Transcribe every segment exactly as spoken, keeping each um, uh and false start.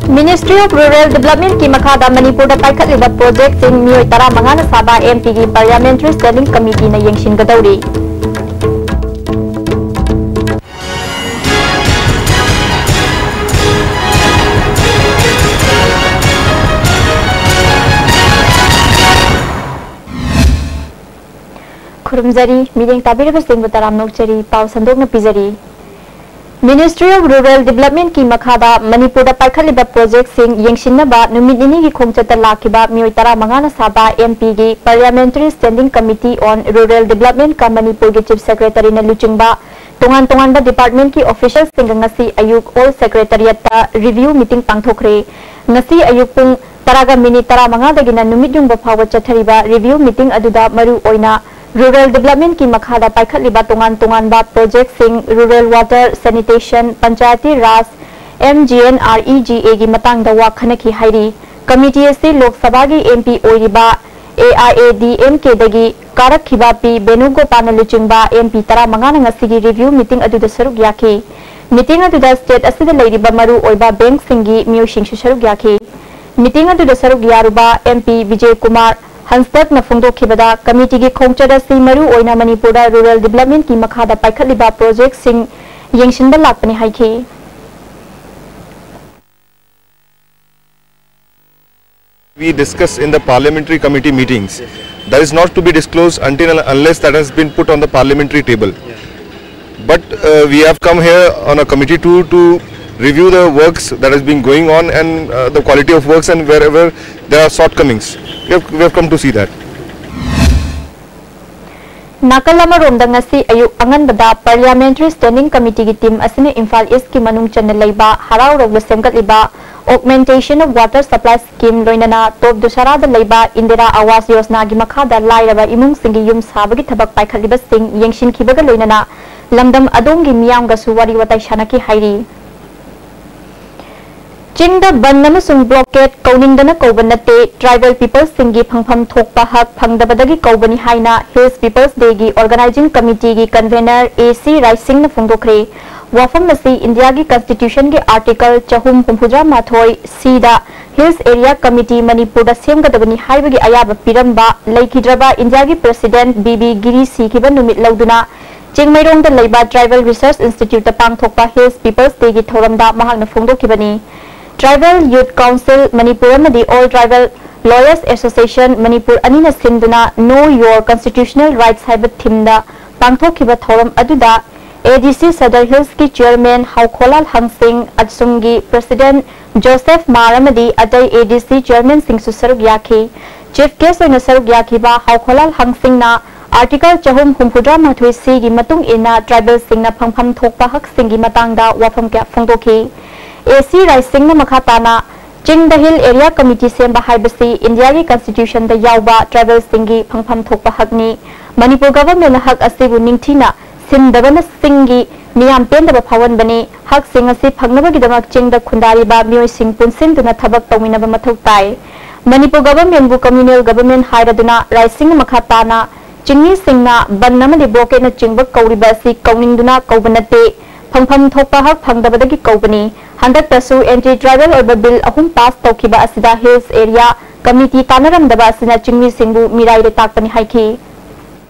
Ministry of Rural Development ꯀꯤ ꯃꯈꯥꯗ ꯃꯅꯤꯄꯨꯔꯗ ꯄꯥꯏꯈꯠꯂꯤꯕ ꯄ꯭ꯔꯣꯖꯦꯛꯁꯤꯡ ꯃꯤꯑꯣꯏ ꯇꯔꯥꯃꯉꯥꯅ ꯁꯥꯕ ꯑꯦꯝ ꯄꯤꯒꯤ Parliamentary Standing Committee ꯅ ꯌꯦꯡꯁꯤꯟꯒꯗꯧꯔꯤ꯫ ꯈꯨꯔꯨꯝꯖꯔꯤ, ꯃꯤꯠꯌꯦꯡ ꯇꯥꯕꯤꯔꯤꯕꯁꯤꯡꯕꯨ ꯇꯔꯥꯝꯅ ꯑꯣꯛꯆꯔꯤ꯫ ꯄꯥꯎ ꯁꯟꯗꯣꯛꯅ ꯄꯤꯖꯔꯤ꯫ Ministry of Rural Development ꯀꯤ ꯃꯈꯥꯗ ꯃꯅꯤꯄꯨꯔꯗ ꯄꯥꯏꯈꯠꯂꯤꯕ ꯄ꯭ꯔꯣꯖꯦꯛꯁꯤꯡ ꯌꯦꯡꯁꯤꯟꯅꯕ ꯅꯨꯃꯤꯠ ꯅꯤꯅꯤꯒꯤ ꯈꯣꯡꯆꯠꯇ ꯂꯥꯛꯈꯤꯕ ꯃꯤꯑꯣꯏ ꯇꯔꯥꯃꯉꯥꯅ ꯁꯥꯕ ꯑꯦꯝ ꯄꯤꯒꯤ Parliamentary Standing Committee on Rural Development ꯀ ꯃꯅꯤꯄꯨꯔꯒꯤ Chief Secretary ꯅ ꯂꯨꯆꯤꯡꯕ ꯇꯣꯉꯥꯟ ꯇꯣꯉꯥꯟꯕ department ꯀꯤ official ꯁꯤꯡꯒ ꯉꯁꯤ ꯑꯌꯨꯛ Hall Secretariat ꯇ review meeting ꯄꯥꯡꯊꯣꯛꯈ꯭ꯔꯦ꯫ ꯉꯁꯤ ꯑꯌꯨꯛ ꯄꯨꯡ ꯇꯔꯥꯒ ꯃꯤꯅꯤꯠ ꯇꯔꯥꯃꯉꯥꯗꯒꯤꯅ ꯅꯨꯃꯤꯠ ꯌꯨꯡꯕ ꯐꯥꯎꯕ ꯆꯠꯊꯔꯤꯕ review meeting ꯑꯗꯨꯗ ꯃꯔꯨ ꯑꯣꯏꯅ Rural Development ꯀꯤ ꯃꯈꯥꯗ ꯄꯥꯏꯈꯠꯂꯤꯕ ꯇꯣꯉꯥꯟ ꯇꯣꯉꯥꯟꯕ ꯄ꯭ꯔꯣꯖꯦꯛꯁꯤꯡ, Rural Water, Sanitation, Panchayati Raj, M G N R E G A ꯒꯤ ꯃꯇꯥꯡꯗ ꯋꯥ ꯈꯟꯅꯈꯤ ꯍꯥꯏꯔꯤ꯫ Committee ꯑꯁꯤ ꯂꯣꯛ ꯁꯚꯥꯒꯤ ꯑꯦꯝ ꯄꯤ ꯑꯣꯏꯔꯤꯕ A I A D M ꯀꯦꯗꯒꯤ ꯀꯥꯔꯛꯈꯤꯕ ꯄꯤ ꯕꯦꯅꯨꯒꯣꯄꯥꯜꯅ ꯂꯨꯆꯤꯡꯕ ꯑꯦꯝ ꯄꯤ ꯇꯔꯥꯃꯉꯥꯅ ꯉꯁꯤꯒꯤ review meeting ꯑꯗꯨꯗ ꯁꯔꯨꯛ ꯌꯥꯈꯤ꯫ Meeting ꯑꯗꯨꯗ state ꯑꯁꯤꯗ ꯂꯩꯔꯤꯕ ꯃꯔꯨ ꯑꯣꯏꯕ bank ꯁꯤꯡꯒꯤ ꯃꯤꯑꯣꯏꯁꯤꯡꯁꯨ ꯁꯔꯨꯛ ꯌꯥꯈꯤ꯫ Meeting ꯑꯗꯨꯗ ꯁꯔꯨꯛ ꯌꯥꯔꯨꯕ ꯑꯦꯝ ꯄꯤ ꯕꯤꯖꯦ ꯀꯨꯃꯥꯔ ꯍꯟꯁꯇꯛꯅ ꯐꯣꯡꯗꯣꯛꯈꯤꯕꯗ, committee ꯒꯤ ꯈꯣꯡꯆꯠ ꯑꯁꯤ ꯃꯔꯨ ꯑꯣꯏꯅ ꯃꯅꯤꯄꯨꯔꯗ rural development ꯀꯤ ꯃꯈꯥꯗ ꯄꯥꯏꯈꯠꯂꯤꯕ ꯄ꯭ꯔꯣꯖꯦꯛꯁꯤꯡ ꯌꯦꯡꯁꯤꯟꯕ ꯂꯥꯛꯄꯅꯤ ꯍꯥꯏꯈꯤ꯫ We discuss in the parliamentary committee meetings. That is not to be disclosed until and unless that has been put on the parliamentary table. But uh, we have come here on a committee tour to review the works that has been going on and uh, the quality of works and wherever there are shortcomings. We have, we have come to see that. ꯅꯥꯀꯜ ꯑꯃꯔꯣꯝꯗ ꯉꯁꯤ ꯑꯌꯨꯛ ꯑꯉꯟꯕꯗ Parliamentary Standing Committee ꯒꯤ team ꯑꯁꯤꯅ Imphal East ꯀꯤ ꯃꯅꯨꯡ ꯆꯟꯅ ꯂꯩꯕ ꯍꯔꯥꯎ ꯔꯧꯗ ꯁꯦꯝꯒꯠꯂꯤꯕ Augmentation of Water Supply Scheme ꯂꯣꯏꯅꯅ ꯇꯣꯞ ꯗꯨꯁꯥꯔꯥꯗ ꯂꯩꯕ ꯏꯟꯗꯤꯔꯥ ꯑꯋꯥꯁ ꯌꯣꯖꯅꯥꯒꯤ ꯃꯈꯥꯗ ꯂꯥꯏꯔꯕ ꯏꯃꯨꯡꯁꯤꯡꯒꯤ ꯌꯨꯝ ꯁꯥꯕꯒꯤ ꯊꯕꯛ ꯄꯥꯏꯈꯠꯂꯤꯕꯁꯤꯡ ꯌꯦꯡꯁꯤꯟꯈꯤꯕꯒ ꯂꯣꯏꯅꯅ ꯂꯝꯗꯝ ꯑꯗꯣꯝꯒꯤ ꯃꯤꯌꯥꯝꯒꯁꯨ ꯋꯥꯔꯤ ꯋꯥꯇꯥꯏ ꯁꯥꯟꯅꯈꯤ ꯍꯥꯏꯔꯤ꯫ ꯆꯤꯡꯗ ꯕꯟ ꯑꯃꯁꯨꯡ blockade ꯀꯧꯅꯤꯡꯗꯅ ꯀꯧꯕ ꯅꯠꯇꯦ, tribal people ꯁꯤꯡꯒꯤ ꯐꯪꯐꯝ ꯊꯣꯛꯄ ꯍꯛ ꯐꯪꯗꯕꯗꯒꯤ ꯀꯧꯕꯅꯤ ꯍꯥꯏꯅ Hills People's Day ꯒꯤ Organizing Committee ꯒꯤ convener ꯑꯦ ꯁꯤ ꯔꯥꯏꯁꯤꯡꯅ ꯐꯣꯡꯗꯣꯛꯈ꯭ꯔꯦ꯫ ꯋꯥꯐꯝ ꯑꯁꯤ ꯏꯟꯗꯤꯌꯥꯒꯤ ꯀꯟꯁꯇꯤꯇ꯭ꯌꯨꯁꯟꯒꯤ ꯑꯥꯔꯇꯤꯀꯜ ꯆꯍꯨꯝ ꯍꯨꯝꯐꯨꯇꯔꯥ ꯃꯥꯊꯣꯏ ꯁꯤꯗ ꯍꯤꯜꯁ ꯑꯦꯔꯤꯌꯥ ꯀꯃꯤꯇꯤ ꯃꯅꯤꯄꯨꯔꯗ ꯁꯦꯝꯒꯗꯕꯅꯤ ꯍꯥꯏꯕꯒꯤ ꯑꯌꯥꯕ ꯄꯤꯔꯝꯕ ꯂꯩꯈꯤꯗ꯭ꯔꯕ ꯏꯟꯗꯤꯌꯥꯒꯤ ꯄ꯭ꯔꯦꯁꯤꯗꯦꯟꯠ ꯕꯤ ꯕꯤ ꯒꯤꯔꯤ ꯁꯤꯈꯤꯕ ꯅꯨꯃꯤꯠ ꯂꯧꯗꯨꯅ ꯆꯤꯡꯃꯩꯔꯣꯡꯗ ꯂꯩꯕ ꯇ꯭ꯔꯥꯏꯕꯦꯜ ꯔꯤꯁꯔꯁ ꯏꯟꯁꯇꯤꯇ꯭ꯌꯨꯠꯇ ꯄꯥꯡꯊꯣꯛꯄ ꯍꯤꯜꯁ ꯄꯤꯄꯜꯁ ꯗꯦꯒꯤ ꯊꯧꯔꯝꯗ ꯃꯍꯥꯛꯅ ꯐꯣꯡꯗꯣꯛꯈꯤꯕꯅꯤ꯫ ꯇ꯭ꯔꯥꯏꯕꯦꯜ ꯌꯨꯊ ꯀꯥꯎꯟꯁꯤꯜ ꯃꯅꯤꯄꯨꯔ ꯑꯃꯗꯤ ꯑꯣꯜ ꯇ꯭ꯔꯥꯏꯕꯦꯜ ꯂꯣꯌꯔꯁ ꯑꯦꯁꯣꯁꯤꯌꯦꯁꯟ ꯃꯅꯤꯄꯨꯔ ꯑꯅꯤꯅ ꯁꯤꯟꯗꯨꯅ Know Your Constitutional Rights ꯍꯥꯏꯕ ꯊꯤꯝꯗ ꯄꯥꯡꯊꯣꯛꯈꯤꯕ ꯊꯧꯔꯝ ꯑꯗꯨꯗ ꯑꯦ ꯗꯤ ꯁꯤ ꯁꯗꯔ ꯍꯤꯜꯁꯀꯤ ꯆꯤꯌꯔꯃꯦꯟ ꯍꯥꯎꯈꯣꯂꯥꯜ ꯍꯪꯁꯤꯡ, ꯑꯁꯨꯝꯒꯤ ꯄ꯭ꯔꯦꯁꯤꯗꯦꯟꯠ ꯖꯣꯁꯦꯐ ꯃꯥꯔ ꯑꯃꯗꯤ ꯑꯇꯩ ꯑꯦ ꯗꯤ ꯁꯤ ꯆꯤꯌꯔꯃꯦꯟꯁꯤꯡꯁꯨ ꯁꯔꯨꯛ ꯌꯥꯈꯤ꯫ ꯆꯤꯐ ꯒꯦꯁ ꯑꯣꯏꯅ ꯁꯔꯨꯛ ꯌꯥꯈꯤꯕ ꯍꯥꯎꯈꯣꯂꯥꯜ ꯍꯪꯁꯤꯡꯅ ꯑꯥꯔꯇꯤꯀꯜ ꯆꯍꯨꯝ ꯍꯨꯝꯐꯨꯇꯔꯥ ꯃꯥꯊꯣꯏ ꯁꯤꯒꯤ ꯃꯇꯨꯡ ꯏꯟꯅ ꯇ꯭ꯔꯥꯏꯕꯦꯜꯁꯤꯡꯅ ꯐꯪꯐꯝ ꯊꯣꯛꯄ ꯍꯛꯁꯤꯡꯒꯤ ꯃꯇꯥꯡꯗ ꯋꯥꯐꯝ ꯀꯌꯥ ꯐꯣꯡꯗꯣꯛꯈꯤ꯫ ꯑꯦ ꯁꯤ ꯔꯥꯏꯁꯤꯡꯅ ꯃꯈꯥ ꯇꯥꯅ ꯆꯤꯡꯗ ꯍꯤꯜ ꯑꯦꯔꯤꯌꯥ ꯀꯃꯤꯇꯤ ꯁꯦꯝꯕ ꯍꯥꯏꯕꯁꯤ ꯏꯟꯗꯤꯌꯥꯒꯤ ꯀꯟꯁꯇꯤꯇ꯭ꯌꯨꯁꯟꯗ ꯌꯥꯎꯕ ꯇ꯭ꯔꯥꯏꯕꯦꯜꯁꯤꯡꯒꯤ ꯐꯪꯐꯝ ꯊꯣꯛꯄ ꯍꯛꯅꯤ꯫ ꯃꯅꯤꯄꯨꯔ ꯒꯚꯔꯟꯃꯦꯟꯠꯅ ꯍꯛ ꯑꯁꯤꯕꯨ ꯅꯤꯡꯊꯤꯅ ꯁꯤꯟꯗꯕꯅ ꯆꯤꯡꯒꯤ ꯃꯤꯌꯥꯝ ꯄꯦꯟꯗꯕ ꯐꯥꯎꯍꯟꯕꯅꯤ꯫ ꯍꯛꯁꯤꯡ ꯑꯁꯤ ꯐꯪꯅꯕꯒꯤꯗꯃꯛ ꯆꯤꯡꯗ ꯈꯨꯟꯗꯥꯔꯤꯕ ꯃꯤꯑꯣꯏꯁꯤꯡ ꯄꯨꯟꯁꯤꯟꯗꯨꯅ ꯊꯕꯛ ꯇꯧꯃꯤꯟꯅꯕ ꯃꯊꯧ ꯇꯥꯏ꯫ ꯃꯅꯤꯄꯨꯔ ꯒꯚꯔꯟꯃꯦꯟꯠꯕꯨ ꯀꯝꯃ꯭ꯌꯨꯅꯦꯜ ꯒꯚꯔꯟꯃꯦꯟꯠ ꯍꯥꯏꯔꯗꯨꯅ ꯔꯥꯏꯁꯤꯡ ꯃꯈꯥ ꯇꯥꯅ ꯆꯤꯡꯃꯤꯁꯤꯡꯅ ꯕꯟ ꯑꯃꯗꯤ ꯕ꯭ꯂꯣꯀꯦꯠꯅꯆꯤꯡꯕ ꯀꯧꯔꯤꯕ ꯑꯁꯤ ꯀꯧꯅꯤꯡꯗꯨꯅ ꯀꯧꯕ ꯅꯠꯇꯦ꯫ ꯐꯪꯐꯝ ꯊꯣꯛꯄ ꯍꯛ ꯐꯪꯗꯕꯗꯒꯤ ꯀꯧꯕꯅꯤ꯫ ꯍꯟꯗꯛꯇꯁꯨ ꯑꯦꯟꯇꯤ ꯇ꯭ꯔꯥꯏꯕꯦꯜ ꯑꯣꯏꯕ ꯕꯤꯜ ꯑꯍꯨꯝ ꯄꯥꯁ ꯇꯧꯈꯤꯕ ꯑꯁꯤꯗ ꯍꯤꯜꯁ ꯑꯦꯔꯤꯌꯥ ꯀꯃꯤꯇꯤ ꯇꯥꯟꯅꯔꯝꯗꯕ ꯑꯁꯤꯅ ꯆꯤꯡꯃꯤꯁꯤꯡꯕꯨ ꯃꯤꯔꯥꯏ ꯂꯩꯇꯥꯛꯄꯅꯤ ꯍꯥꯏꯈꯤ꯫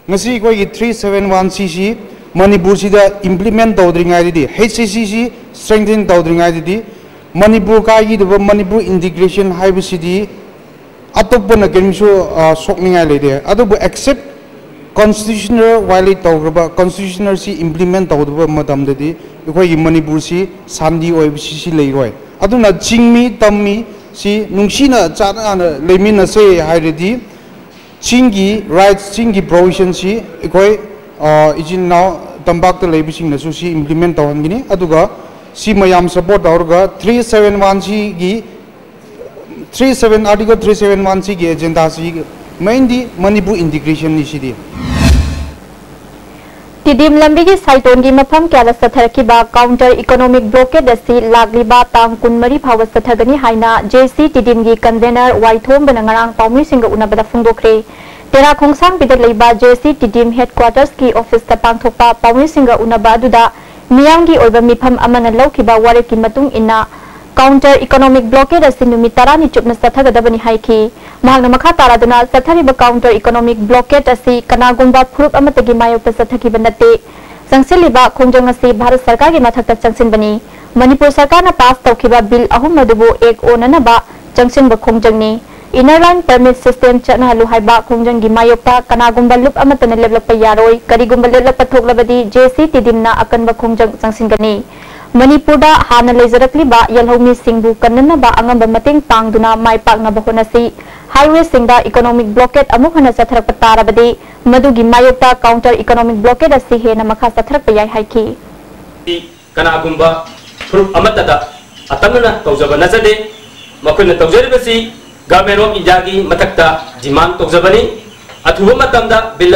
ꯉꯁꯤ ꯑꯩꯈꯣꯏꯒꯤ ꯊ꯭ꯔꯤ ꯁꯚꯦꯟ ꯋꯥꯟ ꯁꯤꯁꯤ ꯃꯅꯤꯄꯨꯔꯁꯤꯗ ꯏꯝꯄ꯭ꯂꯤꯃꯦꯟ ꯇꯧꯗ꯭ꯔꯤꯉꯩꯗꯗꯤ, ꯍꯩꯆ ꯑꯦ ꯁꯤꯁꯤ ꯁ꯭ꯇ꯭ꯔꯦꯡꯊꯦꯟ ꯇꯧꯗ꯭ꯔꯤꯉꯩꯗꯗꯤ ꯃꯅꯤꯄꯨꯔ ꯀꯥꯏꯒꯤꯗꯕ, ꯃꯅꯤꯄꯨꯔ ꯏꯟꯇꯤꯒ꯭ꯔꯦꯁꯟ ꯍꯥꯏꯕꯁꯤꯗꯤ ꯑꯇꯣꯞꯄꯅ ꯀꯔꯤꯝꯁꯨ, ꯑ, ꯁꯣꯛꯅꯤꯡꯉꯥꯏ ꯂꯩꯇꯦ꯫ ꯑꯗꯨꯕꯨ ꯑꯦꯛꯁꯦꯞ ꯀꯣꯟꯁꯇꯤꯇ꯭ꯌꯨꯁꯅꯦꯜ ꯚꯥꯏꯑꯣꯂꯦꯠ ꯇꯧꯈ꯭ꯔꯕ, ꯀꯣꯟꯁꯇꯤꯇ꯭ꯌꯨꯁꯅꯦꯜꯁꯤ ꯏꯝꯄ꯭ꯂꯤꯃꯦꯟ ꯇꯧꯗꯕ ꯃꯇꯝꯗꯗꯤ ꯑꯩꯈꯣꯏꯒꯤ ꯃꯅꯤꯄꯨꯔꯁꯤ ꯁꯥꯟꯇꯤ ꯑꯣꯏꯕꯁꯤ ꯁꯤ ꯂꯩꯔꯣꯏ꯫ ꯑꯗꯨꯅ ꯆꯤꯡꯃꯤ ꯇꯝꯃꯤ ꯁꯤ ꯅꯨꯡꯁꯤꯅ ꯆꯥꯟꯅꯅ ꯂꯩꯃꯤꯟꯅꯁꯦ ꯍꯥꯏꯔꯗꯤ ꯆꯤꯡꯒꯤ ꯔꯥꯏꯠꯁ, ꯆꯤꯡꯒꯤ ꯄ꯭ꯔꯣꯚꯤꯖꯟꯁꯤ ꯑꯩꯈꯣꯏ, ꯑ, ꯏꯆꯤꯟ ꯏꯅꯥꯎ ꯇꯝꯄꯥꯛꯇ ꯂꯩꯕꯁꯤꯡꯅꯁꯨ ꯁꯤ ꯏꯝꯄ꯭ꯂꯤꯃꯦꯟ ꯇꯧꯍꯟꯒꯅꯤ꯫ ꯑꯗꯨꯒ ꯁꯤ ꯃꯌꯥꯝ ꯁꯄꯣꯔꯠ ꯇꯧꯔꯒ ꯊ꯭ꯔꯤ ꯁꯚꯦꯟ ꯋꯥꯟ ꯁꯤꯒꯤ, three seven, article three seven one ꯁꯤꯒꯤ ꯑꯦꯖꯦꯟꯗꯥꯁꯤ ꯃꯦꯟꯗꯤ ꯃꯅꯤꯄꯨꯔ ꯏꯟꯇꯤꯒ꯭ꯔꯦꯁꯟꯅꯤ ꯁꯤꯗꯤ꯫ ꯇꯤꯗꯤꯝ ꯂꯝꯕꯤꯒꯤ ꯁꯥꯏꯇꯣꯟꯒꯤ ꯃꯐꯝ ꯀꯌꯥꯗ ꯆꯠꯊꯔꯛꯈꯤꯕ ꯀꯥꯎꯟꯇꯔ ꯏꯀꯣꯅꯣꯃꯤꯛ ꯕ꯭ꯂꯣꯀꯦꯗ ꯑꯁꯤ ꯂꯥꯛꯂꯤꯕ ꯇꯥꯡ ꯀꯨꯟꯃꯔꯤ ꯐꯥꯎꯕ ꯆꯠꯊꯒꯅꯤ ꯍꯥꯏꯅ ꯖꯦ ꯁꯤ ꯇꯤꯗꯤꯝꯒꯤ ꯀꯟꯚꯦꯅꯔ ꯋꯥꯏꯊꯣꯝꯕꯅ ꯉꯔꯥꯡ ꯄꯥꯎꯃꯤꯁꯤꯡꯒ ꯎꯅꯕꯗ ꯐꯣꯡꯗꯣꯛꯈ꯭ꯔꯦ꯫ ꯇꯦꯔꯥ ꯈꯣꯡꯁꯥꯡꯕꯤꯗ ꯂꯩꯕ ꯖꯦ ꯁꯤ ꯇꯤꯗꯤꯝ ꯍꯦꯗꯀ꯭ꯋꯥꯇꯔꯁꯀꯤ ꯑꯣꯐꯤꯁꯇ ꯄꯥꯡꯊꯣꯛꯄ ꯄꯥꯎꯃꯤꯁꯤꯡꯒ ꯎꯅꯕ ꯑꯗꯨꯗ ꯃꯤꯌꯥꯝꯒꯤ ꯑꯣꯏꯕ ꯃꯤꯐꯝ ꯑꯃꯅ ꯂꯧꯈꯤꯕ ꯋꯥꯔꯦꯞꯀꯤ ꯃꯇꯨꯡ ꯏꯟꯅ counter economic blockade ꯑꯁꯤ ꯅꯨꯃꯤꯠ ꯇꯔꯥꯅꯤ ꯆꯨꯞꯅ ꯆꯠꯊꯒꯗꯕꯅꯤ ꯍꯥꯏꯈꯤ꯫ ꯃꯍꯥꯛꯅ ꯃꯈꯥ ꯇꯥꯔꯗꯨꯅ ꯆꯠꯊꯔꯤꯕ counter economic blockade ꯑꯁꯤ ꯀꯅꯥꯒꯨꯝꯕ ꯐꯨꯔꯨꯞ ꯑꯃꯠꯇꯒꯤ ꯃꯥꯌꯣꯛꯇ ꯆꯠꯊꯈꯤꯕ ꯅꯠꯇꯦ꯫ ꯆꯪꯁꯤꯜꯂꯤꯕ ꯈꯣꯡꯖꯪ ꯑꯁꯤ ꯚꯥꯔꯠ ꯁꯔꯀꯥꯔꯒꯤ ꯃꯊꯛꯇ ꯆꯪꯁꯤꯟꯕꯅꯤ꯫ ꯃꯅꯤꯄꯨꯔ ꯁꯔꯀꯥꯔꯅ pass ꯇꯧꯈꯤꯕ bill ꯑꯍꯨꯝ ꯑꯗꯨꯕꯨ act ꯑꯣꯟꯅꯅꯕ ꯆꯪꯁꯤꯟꯕ ꯈꯣꯡꯖꯪꯅꯤ꯫ Inner line permit system ꯆꯠꯅꯍꯜꯂꯨ ꯍꯥꯏꯕ ꯈꯣꯡꯖꯪꯒꯤ ꯃꯥꯌꯣꯛꯇ ꯀꯅꯥꯒꯨꯝꯕ ꯂꯨꯞ ꯑꯃꯠꯇꯅ ꯂꯦꯞꯂꯛꯄ ꯌꯥꯔꯣꯏ꯫ ꯀꯔꯤꯒꯨꯝꯕ ꯂꯦꯞꯂꯛꯄ ꯊꯣꯛꯂꯕꯗꯤ J C ꯇꯤꯗꯤꯝꯅ ꯑꯀꯟꯕ ꯈꯣꯡꯖꯪ ꯆꯪꯁꯤꯟꯒꯅꯤ꯫ ꯃꯅꯤꯄꯨꯔꯗ ꯍꯥꯟꯅ ꯂꯩꯖꯔꯛꯂꯤꯕ ꯌꯦꯜꯍꯧꯃꯤꯁꯤꯡꯕꯨ ꯀꯟꯅꯅꯕ ꯑꯉꯝꯕ ꯃꯇꯦꯡ ꯄꯥꯡꯗꯨꯅ ꯃꯥꯏ ꯄꯥꯛꯅꯕ ꯍꯣꯠꯅꯁꯤ꯫ Highwayꯁꯤꯡꯗ economic blockade ꯑꯃꯨꯛ ꯍꯟꯅ ꯆꯠꯊꯔꯛꯄ ꯇꯥꯔꯕꯗꯤ ꯃꯗꯨꯒꯤ ꯃꯥꯌꯣꯛꯇ counter economic blockade ꯑꯁꯤ ꯍꯦꯟꯅ ꯃꯈꯥ ꯆꯠꯊꯔꯛꯄ ꯌꯥꯏ ꯍꯥꯏꯈꯤ꯫ ꯀꯅꯥꯒꯨꯝꯕ ꯐꯨꯔꯨꯞ ꯑꯃꯠꯇꯗ ꯑꯇꯝꯅꯅ ꯇꯧꯖꯕ ꯅꯠꯆꯗꯦ꯫ ꯃꯈꯣꯏꯅ ꯇꯧꯖꯔꯤꯕꯁꯤ Government of Indiaꯒꯤ ꯃꯊꯛꯇ demand ꯇꯧꯖꯕꯅꯤ꯫ ꯑꯊꯨꯕ ꯃꯇꯝꯗ bill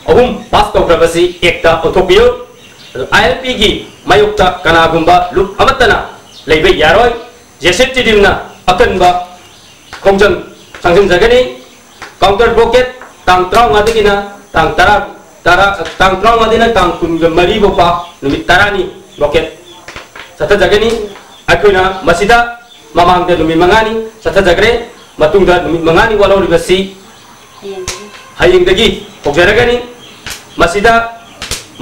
ꯑꯍꯨꯝ pass ꯇꯧꯈ꯭ꯔꯕꯁꯤ actꯇ ꯑꯣꯟꯊꯣꯛꯄꯤꯌꯨ꯫ ꯑꯗꯨ ILPꯒꯤ ꯃꯥꯌꯣꯛꯇ ꯀꯅꯥꯒꯨꯝꯕ ꯂꯨꯞ ꯑꯃꯠꯇꯅ ꯂꯩꯕ ꯌꯥꯔꯣꯏ꯫ J C ꯇꯤꯗꯤꯝꯅ ꯑꯀꯟꯕ ꯈꯣꯡꯖꯪ ꯆꯪꯁꯤꯟꯖꯒꯅꯤ꯫ Counter blockade ꯇꯥꯡ ꯇꯔꯥꯃꯉꯥꯗꯒꯤꯅ ꯇꯥꯡ ꯇꯔꯥ, ꯇꯔꯥ, ꯇꯥꯡ ꯇꯔꯥꯃꯉꯥꯗꯒꯤꯅ ꯇꯥꯡ ꯀꯨꯟꯃꯔꯤ ꯐꯥꯎꯕ ꯅꯨꯃꯤꯠ ꯇꯔꯥꯅꯤ blockade ꯆꯠꯊꯖꯒꯅꯤ꯫ ꯑꯩꯈꯣꯏꯅ ꯃꯁꯤꯗ ꯃꯃꯥꯡꯗ ꯅꯨꯃꯤꯠ ꯃꯉꯥꯅꯤ ꯆꯠꯊꯖꯈ꯭ꯔꯦ꯫ ꯃꯇꯨꯡꯗ ꯅꯨꯃꯤꯠ ꯃꯉꯥꯅꯤ ꯋꯥꯠꯍꯧꯔꯤꯕꯁꯤ ꯍꯌꯦꯡꯗꯒꯤ ꯍꯧꯖꯔꯒꯅꯤ꯫ ꯃꯁꯤꯗ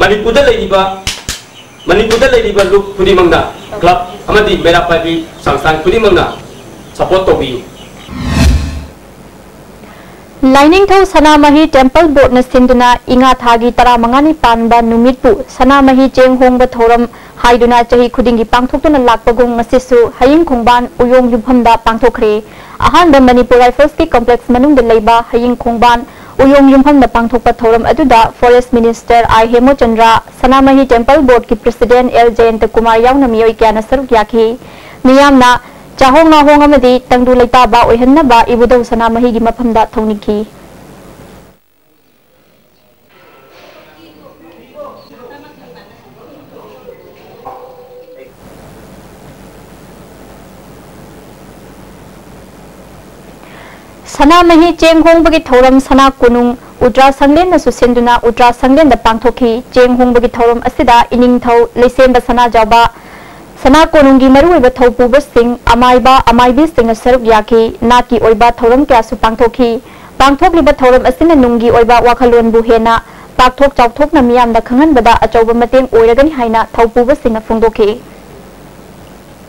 ꯃꯅꯤꯄꯨꯔꯗ ꯂꯩꯔꯤꯕ, ꯃꯅꯤꯄꯨꯔꯗ ꯂꯩꯔꯤꯕ ꯂꯨꯞ ꯈꯨꯗꯤꯡꯃꯛꯅ, club ꯑꯃꯗꯤ ꯃꯩꯔꯥ ꯄꯥꯏꯕꯤ ꯁꯪꯁꯊꯥꯟ ꯈꯨꯗꯤꯡꯃꯛꯅ support ꯇꯧꯕꯤꯌꯨ꯫ ꯂꯥꯏꯅꯤꯡꯊꯧ ꯁꯅꯥꯃꯍꯤ Temple Boardꯅ ꯁꯤꯟꯗꯨꯅ ꯏꯉꯥ ꯊꯥꯒꯤ ꯇꯔꯥꯃꯉꯥꯅꯤ ꯄꯥꯟꯕ ꯅꯨꯃꯤꯠꯄꯨ ꯁꯅꯥꯃꯍꯤ ꯆꯦꯡ ꯍꯣꯡꯕ ꯊꯧꯔꯝ ꯍꯥꯏꯗꯨꯅ ꯆꯍꯤ ꯈꯨꯗꯤꯡꯒꯤ ꯄꯥꯡꯊꯣꯛꯇꯨꯅ ꯂꯥꯛꯄꯒꯨꯝ ꯉꯁꯤꯁꯨ ꯍꯌꯤꯡ ꯈꯣꯡꯕꯥꯟ ꯎꯌꯣꯡ ꯌꯨꯝꯐꯝꯗ ꯄꯥꯡꯊꯣꯛꯈ꯭ꯔꯦ꯫ ꯑꯍꯥꯟꯕ ꯃꯅꯤꯄꯨꯔ Riflesꯀꯤ complex ꯃꯅꯨꯡꯗ ꯂꯩꯕ ꯍꯌꯤꯡ ꯈꯣꯡꯕꯥꯟ ꯎꯌꯣꯡ ꯌꯨꯝꯐꯝꯗ ꯄꯥꯡꯊꯣꯛꯄ ꯊꯧꯔꯝ ꯑꯗꯨꯗ Forest Minister I Hemochandra, Sanamahi Temple Boardꯀꯤ President ꯑꯦꯜ ꯖꯌꯟꯇ ꯀꯨꯃꯥꯔ ꯌꯥꯎꯅ ꯃꯤꯑꯣꯏ ꯀꯌꯥꯅ ꯁꯔꯨꯛ ꯌꯥꯈꯤ꯫ ꯃꯤꯌꯥꯝꯅ ꯆꯥꯍꯣꯡ ꯉꯥꯍꯣꯡ ꯑꯃꯗꯤ ꯇꯪꯗꯨ ꯂꯩꯇꯥꯕ ꯑꯣꯏꯍꯟꯅꯕ ꯏꯕꯨꯙꯧ ꯁꯅꯥꯃꯍꯤꯒꯤ ꯃꯐꯝꯗ ꯊꯧꯅꯤꯈꯤ꯫ ꯁꯅꯥꯃꯍꯤ ꯆꯦꯡ ꯍꯣꯡꯕꯒꯤ ꯊꯧꯔꯝ ꯁꯅꯥ ꯀꯣꯅꯨꯡ ꯎꯇ꯭ꯔꯥ ꯁꯪꯂꯦꯟꯅꯁꯨ ꯁꯤꯟꯗꯨꯅ ꯎꯇ꯭ꯔꯥ ꯁꯪꯂꯦꯟꯗ ꯄꯥꯡꯊꯣꯛꯈꯤ꯫ ꯆꯦꯡ ꯍꯣꯡꯕꯒꯤ ꯊꯧꯔꯝ ꯑꯁꯤꯗ ꯏꯅꯤꯡꯊꯧ ꯂꯩꯁꯦꯝꯕ ꯁꯅꯥꯖꯥꯎꯕ, ꯁꯅꯥ ꯀꯣꯅꯨꯡꯒꯤ ꯃꯔꯨꯑꯣꯏꯕ ꯊꯧꯄꯨꯕꯁꯤꯡ, ꯑꯃꯥꯏꯕ, ꯑꯃꯥꯏꯕꯤꯁꯤꯡꯅ ꯁꯔꯨꯛ ꯌꯥꯈꯤ꯫ ꯅꯥꯠꯀꯤ ꯑꯣꯏꯕ ꯊꯧꯔꯝ ꯀꯌꯥꯁꯨ ꯄꯥꯡꯊꯣꯛꯈꯤ꯫ ꯄꯥꯡꯊꯣꯛꯂꯤꯕ ꯊꯧꯔꯝ ꯑꯁꯤꯅ ꯅꯨꯡꯒꯤ ꯑꯣꯏꯕ ꯋꯥꯈꯜꯂꯣꯟꯕꯨ ꯍꯦꯟꯅ ꯄꯥꯛꯊꯣꯛ ꯆꯥꯎꯊꯣꯛꯅ ꯃꯤꯌꯥꯝꯗ ꯈꯪꯍꯟꯕꯗ ꯑꯆꯧꯕ ꯃꯇꯦꯡ ꯑꯣꯏꯔꯒꯅꯤ ꯍꯥꯏꯅ ꯊꯧꯄꯨꯕꯁꯤꯡꯅ ꯐꯣꯡꯗꯣꯛꯈꯤ꯫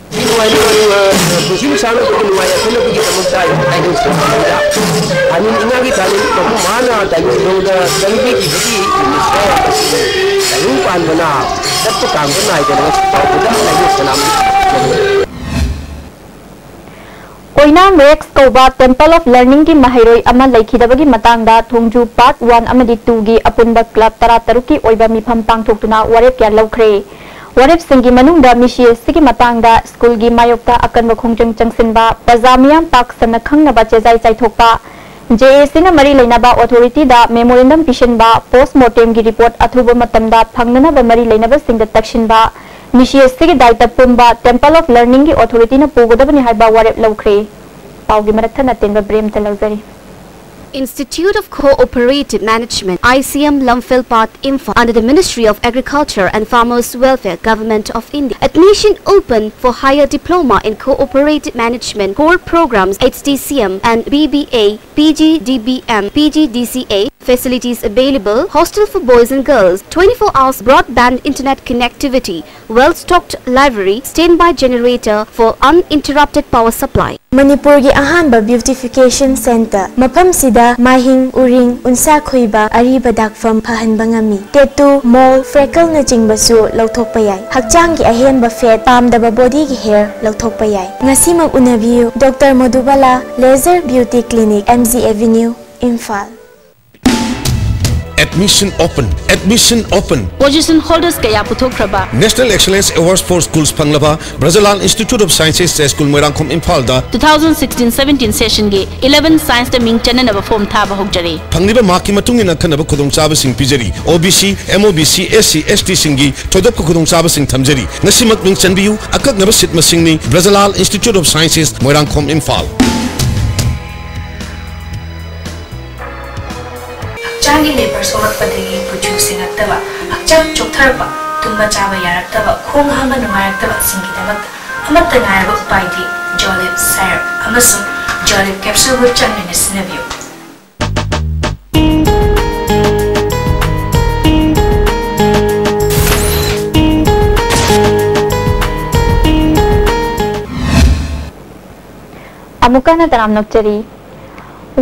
ꯅꯨꯡꯉꯥꯏ ꯅꯨꯡꯉꯥꯏ, ꯑ, ꯄꯨꯟꯁꯤ ꯅꯨꯡꯁꯥꯡꯅꯕꯒꯤ ꯅꯨꯡꯉꯥꯏ ꯌꯥꯏꯐꯅꯕꯒꯤ ꯗꯃꯛꯇ ꯂꯥꯏꯅꯤꯡ ꯁꯣꯟꯕꯗ ꯊꯥꯅꯤꯡ ꯏꯉꯥꯒꯤ ꯊꯥꯅꯤꯡ ꯃꯄꯨꯡ ꯐꯥꯅ ꯂꯥꯏꯅꯤꯡꯊꯧꯗ ꯆꯪꯕꯤꯈꯤꯕꯒꯤ ꯅꯨꯃꯤꯠꯇ ꯂꯥꯏꯅꯤꯡ ꯄꯥꯟꯕꯅ ꯆꯠꯄ ꯀꯥꯡꯕ ꯅꯥꯏꯗꯅ ꯇꯧꯕꯗ ꯂꯥꯏꯅꯤꯡ ꯁꯅꯥꯃꯍꯤ ꯑꯣꯏꯅꯥꯝ ꯔꯦꯛꯁ ꯀꯧꯕ Temple of Learning ꯒꯤ ꯃꯍꯩꯔꯣꯏ ꯑꯃ ꯂꯩꯈꯤꯗꯕꯒꯤ ꯃꯇꯥꯡꯗ ꯊꯣꯡꯖꯨ Part one ꯑꯃꯗꯤ two ꯒꯤ ꯑꯄꯨꯟꯕ club ꯇꯔꯥꯇꯔꯨꯛꯀꯤ ꯑꯣꯏꯕ ꯃꯤꯐꯝ ꯄꯥꯡꯊꯣꯛꯇꯨꯅ ꯋꯥꯔꯦꯞ ꯀꯌꯥ ꯂꯧꯈ꯭ꯔꯦ꯫ ꯋꯥꯔꯦꯞꯁꯤꯡꯒꯤ ꯃꯅꯨꯡꯗ ꯃꯤꯁꯤ ꯑꯁꯤꯒꯤ ꯃꯇꯥꯡꯗ ꯁ꯭ꯀꯨꯜꯒꯤ ꯃꯥꯌꯣꯛꯇ ꯑꯀꯟꯕ ꯈꯣꯡꯖꯪ ꯆꯪꯁꯤꯟꯕ, ꯄ꯭ꯔꯖꯥ ꯃꯤꯌꯥꯝ ꯄꯥꯛ ꯁꯟꯅ ꯈꯪꯅꯕ ꯆꯦꯖꯥꯏ ꯆꯥꯏꯊꯣꯛꯄ, J A C ꯅ ꯃꯔꯤ ꯂꯩꯅꯕ authority ꯗ memorandum ꯄꯤꯁꯤꯟꯕ, post mortem ꯒꯤ report ꯑꯊꯨꯕ ꯃꯇꯝꯗ ꯐꯪꯅꯅꯕ ꯃꯔꯤ ꯂꯩꯅꯕꯁꯤꯡꯗ ꯇꯛꯁꯤꯟꯕ, ꯃꯤꯁꯤ ꯑꯁꯤꯒꯤ ꯗꯥꯏꯇ ꯄꯨꯝꯕ Temple of Learning ꯒꯤ authority ꯅ ꯄꯨꯒꯗꯕꯅꯤ ꯍꯥꯏꯕ ꯋꯥꯔꯦꯞ ꯂꯧꯈ꯭ꯔꯦ꯫ ꯄꯥꯎꯒꯤ ꯃꯔꯛ ꯊꯠꯅ ꯇꯦꯟꯕ break ꯑꯃꯇ ꯂꯧꯖꯔꯤ꯫ Institute of Cooperative Management, I C M, Lamphel Path, Imphal, under the Ministry of Agriculture and Farmers Welfare, Government of India. Admission open for higher diploma in cooperative management, core programs, H D C M and B B A, P G D B M, P G D C A. Facilities available: hostel for boys and girls, twenty-four hours broadband internet connectivity, well-stocked library, standby generator for uninterrupted power supply. ꯃꯅꯤꯄꯨꯔꯒꯤ ꯑꯍꯥꯟꯕ beautification centre꯫ ꯃꯐꯝꯁꯤꯗ ꯃꯥꯏꯍꯤꯡ, ꯎꯔꯤꯡ, ꯎꯟꯁꯥ ꯈꯣꯏꯕ, ꯑꯔꯤꯕ ꯗꯥꯛꯐꯝ ꯐꯍꯟꯕ ꯉꯝꯃꯤ꯫ Tattoo, mole, freckle ꯅꯆꯤꯡꯕꯁꯨ ꯂꯧꯊꯣꯛꯄ ꯌꯥꯏ꯫ ꯍꯛꯆꯥꯡꯒꯤ ꯑꯍꯦꯟꯕ fat, ꯄꯥꯝꯗꯕ body ꯒꯤ hair ꯂꯧꯊꯣꯛꯄ ꯌꯥꯏ꯫ ꯉꯁꯤꯃꯛ ꯎꯅꯕꯤꯌꯨ꯫ Doctor ꯃꯣꯗꯨꯕꯥꯂꯥ, Laser Beauty Clinic, M G Avenue, Imphal. Admission open, admission open꯫ Position holders ꯀꯌꯥ ꯄꯨꯊꯣꯛꯈ꯭ꯔꯕ National Excellence Awards for Schools ꯐꯪꯂꯕ ꯕ꯭ꯔꯖꯂꯥꯜ Institute of Sciences, J school, Moirangkhom, ꯏꯝꯐꯥꯜꯗ two thousand sixteen seventeen session ꯒꯤ eleven science ꯇ ꯃꯤꯡ ꯆꯟꯅꯅꯕ form ꯊꯥꯕ ꯍꯧꯖꯔꯦ꯫ ꯐꯪꯂꯤꯕ mark ꯀꯤ ꯃꯇꯨꯡ ꯏꯟꯅ ꯑꯈꯟꯅꯕ ꯈꯨꯗꯣꯡꯆꯥꯕꯁꯤꯡ ꯄꯤꯖꯔꯤ꯫ O B C, M O B C, S C, S T ꯁꯤꯡꯒꯤ ꯊꯣꯏꯗꯣꯛꯄ ꯈꯨꯗꯣꯡꯆꯥꯕꯁꯤꯡ ꯊꯝꯖꯔꯤ꯫ ꯉꯁꯤꯃꯛ ꯃꯤꯡ ꯆꯟꯕꯤꯌꯨ꯫ ꯑꯀꯛꯅꯕ seat ꯃꯁꯤꯡꯅꯤ꯫ ꯕ꯭ꯔꯖꯂꯥꯜ Institute of Sciences, Moirangkhom, Imphal. ꯍꯛꯆꯥꯡꯒꯤ ꯂꯦꯕꯔ ꯁꯣꯛꯂꯛꯄꯗꯒꯤ ꯀꯨꯆꯨ ꯁꯦꯡꯉꯛꯇꯕ, ꯍꯛꯆꯥꯡ ꯆꯣꯛꯊꯔꯛꯄ, ꯇꯨꯝꯕ ꯆꯥꯕ ꯌꯥꯔꯛꯇꯕ, ꯈꯣꯡ ꯍꯥꯝꯕ ꯅꯨꯡꯉꯥꯏꯔꯛꯇꯕꯁꯤꯡꯒꯤꯗꯃꯛꯇ ꯑꯃꯠꯇ ꯉꯥꯏꯔꯕ ꯎꯄꯥꯏꯗꯤ ꯖꯣꯂꯤꯞ ꯁꯥꯏꯔꯞ ꯑꯃꯁꯨꯡ ꯖꯣꯂꯤꯞ ꯀꯦꯞꯁꯨꯜꯕꯨ ꯆꯥꯡ ꯅꯥꯏꯅ ꯁꯤꯖꯤꯟꯅꯕꯤꯌꯨ꯫ ꯑꯃꯨꯛꯀ ꯍꯟꯅ ꯇꯔꯥꯝꯅ ꯑꯣꯛꯆꯔꯤ꯫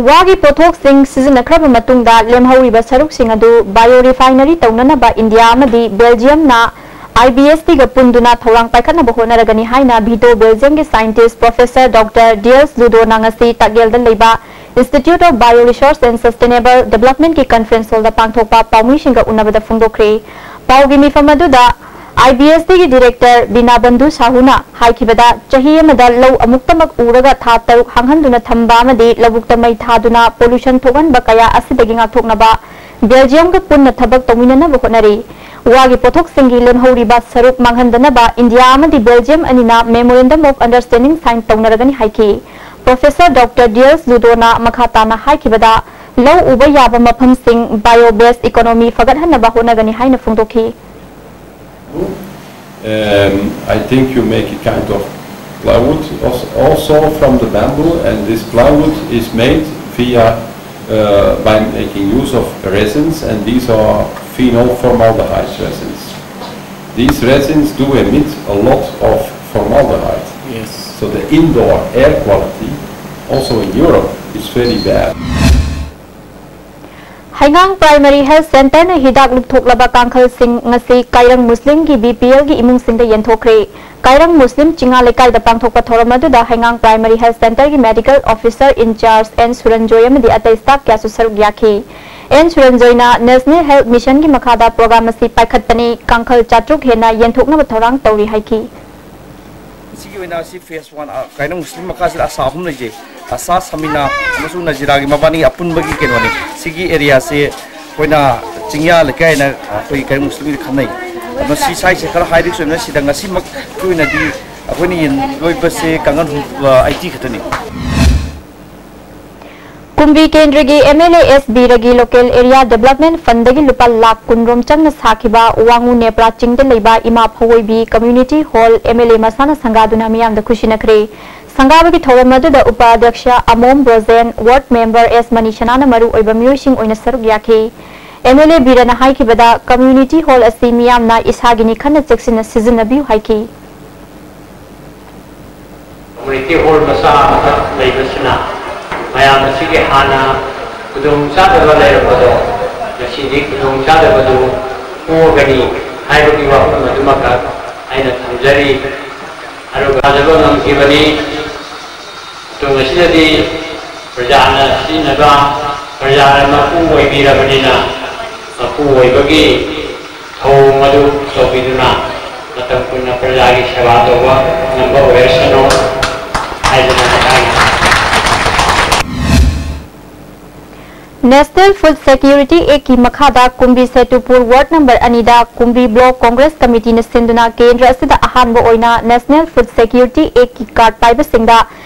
ꯋꯥꯒꯤ ꯄꯣꯠꯊꯣꯛꯁꯤꯡ ꯁꯤꯖꯤꯟꯅꯈ꯭ꯔꯕ ꯃꯇꯨꯡꯗ ꯂꯦꯝꯍꯧꯔꯤꯕ ꯁꯔꯨꯛꯁꯤꯡ ꯑꯗꯨ bio refinery ꯇꯧꯅꯅꯕ ꯏꯟꯗꯤꯌꯥ ꯑꯃꯗꯤ ꯕꯦꯜꯖꯤꯌꯝꯅ IBSTꯒ ꯄꯨꯟꯗꯨꯅ ꯊꯧꯔꯥꯡ ꯄꯥꯏꯈꯠꯅꯕ ꯍꯣꯠꯅꯔꯒꯅꯤ ꯍꯥꯏꯅ ꯚꯤꯇꯣ ꯕꯦꯜꯖꯤꯌꯝꯒꯤ scientist professor Doctor Diels Ludonꯅ ꯉꯁꯤ ꯇꯥꯛꯌꯦꯜꯗ ꯂꯩꯕ Institute of Bio Resource and Sustainable Developmentꯀꯤ conference hallꯗ ꯄꯥꯡꯊꯣꯛꯄ ꯄꯥꯎꯃꯤꯁꯤꯡꯒ ꯎꯅꯕꯗ ꯐꯣꯡꯗꯣꯛꯈ꯭ꯔꯦ꯫ ꯄꯥꯎꯒꯤ ꯃꯤꯐꯝ ꯑꯗꯨꯗ IBSTꯒꯤ director ꯕꯤꯅꯥꯕꯟꯙꯨ ꯁꯥꯍꯨꯅ ꯍꯥꯏꯈꯤꯕꯗ, ꯆꯍꯤ ꯑꯃꯗ ꯂꯧ ꯑꯃꯨꯛꯇꯃꯛ ꯎꯔꯒ ꯊꯥ ꯇꯔꯨꯛ ꯍꯥꯡꯍꯟꯗꯨꯅ ꯊꯝꯕ ꯑꯃꯗꯤ ꯂꯧꯕꯨꯛꯇ ꯃꯩ ꯊꯥꯗꯨꯅ pollution ꯊꯣꯛꯍꯟꯕ ꯀꯌꯥ ꯑꯁꯤꯗꯒꯤ ꯉꯥꯛꯊꯣꯛꯅꯕ ꯕꯦꯜꯖꯤꯌꯝꯒ ꯄꯨꯟꯅ ꯊꯕꯛ ꯇꯧꯃꯤꯟꯅꯅꯕ ꯍꯣꯠꯅꯔꯤ꯫ ꯋꯥꯒꯤ ꯄꯣꯠꯊꯣꯛꯁꯤꯡꯒꯤ ꯂꯦꯝꯍꯧꯔꯤꯕ ꯁꯔꯨꯛ ꯃꯥꯡꯍꯟꯗꯅꯕ ꯏꯟꯗꯤꯌꯥ ꯑꯃꯗꯤ ꯕꯦꯜꯖꯤꯌꯝ ꯑꯅꯤꯅ memorandum of understanding sign ꯇꯧꯅꯔꯒꯅꯤ ꯍꯥꯏꯈꯤ꯫ Professor Doctor Diels Ludonꯅ ꯃꯈꯥ ꯇꯥꯅ ꯍꯥꯏꯈꯤꯕꯗ, ꯂꯧ ꯎꯕ ꯌꯥꯕ ꯃꯐꯝꯁꯤꯡ bio based economy ꯐꯒꯠꯍꯟꯅꯕ ꯍꯣꯠꯅꯒꯅꯤ ꯍꯥꯏꯅ ꯐꯣꯡꯗꯣꯛꯈꯤ꯫ Um, I think you make a kind of plywood als- also from the bamboo, and this plywood is made via uh, by making use of resins, and these are phenol formaldehyde resins. These resins do emit a lot of formaldehyde. Yes. So the indoor air quality, also in Europe, is very bad. ꯍꯩꯉꯥꯡ Primary Health Centreꯅ ꯍꯤꯗꯥꯛ ꯂꯨꯞꯊꯣꯛꯂꯕ ꯀꯥꯡꯈꯜꯁꯤꯡ ꯉꯁꯤ ꯀꯥꯏꯔꯪ ꯃꯨꯁꯂꯤꯝꯒꯤ BPLꯒꯤ ꯏꯃꯨꯡꯁꯤꯡꯗ ꯌꯦꯟꯊꯣꯛꯈ꯭ꯔꯦ꯫ ꯀꯥꯏꯔꯪ ꯃꯨꯁꯂꯤꯝ ꯆꯤꯡꯉꯥ ꯂꯩꯀꯥꯏꯗ ꯄꯥꯡꯊꯣꯛꯄ ꯊꯧꯔꯝ ꯑꯗꯨꯗ ꯍꯩꯉꯥꯡ Primary Health Centreꯒꯤ medical officer in charge N ꯁꯨꯔꯟꯖꯣꯏ ꯑꯃꯗꯤ ꯑꯇꯩ staff ꯀꯌꯥꯁꯨ ꯁꯔꯨꯛ ꯌꯥꯈꯤ꯫ N ꯁꯨꯔꯟꯖꯣꯏꯅ National Health Missionꯒꯤ ꯃꯈꯥꯗ program ꯑꯁꯤ ꯄꯥꯏꯈꯠꯄꯅꯤ, ꯀꯥꯡꯈꯜ ꯆꯥꯇ꯭ꯔꯨꯛ ꯍꯦꯟꯅ ꯌꯦꯟꯊꯣꯛꯅꯕ ꯊꯧꯔꯥꯡ ꯇꯧꯔꯤ ꯍꯥꯏꯈꯤ꯫ ꯁꯤꯒꯤ ꯑꯣꯏꯅ ꯑꯁꯤ phase one ꯀꯥꯏꯅ ꯃꯨꯁꯂꯤꯝ ꯃꯈꯥꯁꯤꯗ ꯑꯁꯥ ꯑꯍꯨꯝ ꯂꯩꯖꯩ꯫ ꯑꯁꯥ, ꯁꯃꯤꯅꯥ ꯑꯃꯁꯨꯡ ꯅꯖꯤꯔꯥꯒꯤ ꯃꯕꯥꯅꯤ ꯑꯄꯨꯟꯕꯒꯤ ꯀꯩꯅꯣꯅꯤ꯫ ꯁꯤꯒꯤ areaꯁꯦ ꯑꯩꯈꯣꯏꯅ ꯆꯤꯡꯌꯥ ꯂꯩꯀꯥꯏ ꯍꯥꯏꯅ ꯑꯩꯈꯣꯏ ꯀꯥꯏꯅ ꯃꯨꯁꯂꯤꯝꯒꯤꯗꯤ ꯈꯪꯅꯩ꯫ ꯑꯗꯣ ꯁꯤ sideꯁꯦ ꯈꯔ high risk ꯑꯣꯏꯕꯅ ꯁꯤꯗ ꯉꯁꯤꯃꯛꯀꯤ ꯑꯣꯏꯅꯗꯤ ꯑꯩꯈꯣꯏꯅ ꯌꯦꯟ ꯂꯣꯏꯕꯁꯦ ꯀꯥꯡꯒꯟ eighty ꯈꯛꯇꯅꯤ꯫ ꯀꯨꯝꯕꯤ ꯀꯦꯟꯗ꯭ꯔꯒꯤ ꯑꯦꯝ ꯑꯦꯜ ꯑꯦ ꯑꯦꯁ ꯕꯤꯔꯒꯤ ꯂꯣꯀꯦꯜ ꯑꯦꯔꯤꯌꯥ ꯗꯦꯕꯂꯞꯃꯦꯟ ꯐꯟꯗꯒꯤ ꯂꯨꯄꯥ ꯂꯥꯈ ꯀꯨꯟ ꯔꯣꯝ ꯆꯪꯅ ꯁꯥꯈꯤꯕ ꯋꯥꯉꯨ ꯅꯦꯄ꯭ꯔꯥ ꯆꯤꯡꯗ ꯂꯩꯕ ꯏꯃꯥ ꯐꯋꯣꯏꯕꯤ community hall M L A ꯃꯁꯥꯅ ꯁꯪꯒꯥꯗꯨꯅ ꯃꯤꯌꯥꯝꯗ ꯈꯨꯠꯁꯤꯟꯅꯈ꯭ꯔꯦ꯫ ꯁꯪꯒꯥꯕꯒꯤ ꯊꯧꯔꯝ ꯑꯗꯨꯗ ꯎꯄꯥꯙ꯭ꯌꯛꯁ ꯑꯃꯣꯝ ꯕ꯭ꯔꯣꯖꯦꯟ, ꯋꯥꯔꯗ ꯃꯦꯝꯕꯔ ꯑꯦꯁ ꯃꯅꯤꯁꯅꯥꯅ ꯃꯔꯨ ꯑꯣꯏꯕ ꯃꯤꯑꯣꯏꯁꯤꯡ ꯑꯣꯏꯅ ꯁꯔꯨꯛ ꯌꯥꯈꯤ꯫ ꯑꯦꯝ ꯑꯦꯜ ꯑꯦ ꯕꯤꯔꯅ ꯍꯥꯏꯈꯤꯕꯗ, ꯀꯝꯃ꯭ꯌꯨꯅꯤꯇꯤ ꯍꯣꯜ ꯑꯁꯤ ꯃꯤꯌꯥꯝꯅ ꯏꯁꯥꯒꯤꯅꯤ ꯈꯟꯅ ꯆꯦꯛꯁꯤꯟꯅ ꯁꯤꯖꯤꯟꯅꯕꯤꯌꯨ ꯍꯥꯏꯈꯤ꯫ ꯀꯝꯃ꯭ꯌꯨꯅꯤꯇꯤ ꯍꯣꯜ ꯃꯆꯥ ꯑꯃꯈꯛ ꯂꯩꯕꯁꯤꯅ ꯃꯌꯥꯝ ꯑꯁꯤꯒꯤ ꯍꯥꯟꯅ ꯈꯨꯗꯣꯡꯆꯥꯗꯕ ꯂꯩꯔꯝꯕꯗꯣ ꯉꯁꯤꯗꯤ ꯈꯨꯗꯣꯡꯆꯥꯗꯕꯗꯨ ꯀꯣꯛꯑꯒꯅꯤ ꯍꯥꯏꯕꯒꯤ ꯋꯥꯐꯝ ꯑꯗꯨꯃꯈꯛ ꯑꯩꯅ ꯊꯝꯖꯔꯤ꯫ ꯑꯗꯨꯒ ꯊꯥꯖꯕ ꯉꯝꯈꯤꯕꯅꯤ꯫ ꯃꯇꯨꯡ ꯑꯁꯤꯗꯗꯤ ꯄ꯭ꯔꯖꯥꯅ ꯁꯤꯖꯤꯟꯅꯕ, ꯄ꯭ꯔꯖꯥꯅ ꯃꯄꯨ ꯑꯣꯏꯕꯤꯔꯕꯅꯤꯅ ꯃꯄꯨ ꯑꯣꯏꯕꯒꯤ ꯊꯧꯑꯣꯡ ꯑꯗꯨ ꯇꯧꯕꯤꯗꯨꯅ ꯃꯇꯝ ꯀꯨꯏꯅ ꯄ꯭ꯔꯖꯥꯒꯤ ꯁꯦꯕꯥ ꯇꯧꯕ ꯉꯝꯕ ꯑꯣꯏꯔꯁꯅꯨ ꯍꯥꯏꯗꯨꯅ ꯍꯥꯏꯅꯤꯡꯏ꯫ National Food Security Act ꯀꯤ ꯃꯈꯥꯗ ꯀꯨꯝꯕꯤ ꯁꯦꯇꯨꯄꯨꯔ ꯋꯥꯔꯗ ꯅꯝꯕꯔ ꯑꯅꯤꯗ ꯀꯨꯝꯕꯤ ꯕ꯭ꯂꯣꯛ ꯀꯣꯡꯒ꯭ꯔꯦꯁ ꯀꯃꯤꯇꯤꯅ ꯁꯤꯟꯗꯨꯅ ꯀꯦꯟꯗ꯭ꯔ ꯑꯁꯤꯗ ꯑꯍꯥꯟꯕ ꯑꯣꯏꯅ National Food Security Act ꯀꯤ ꯀꯥꯔꯗ ꯄꯥꯏꯕꯁꯤꯡꯗ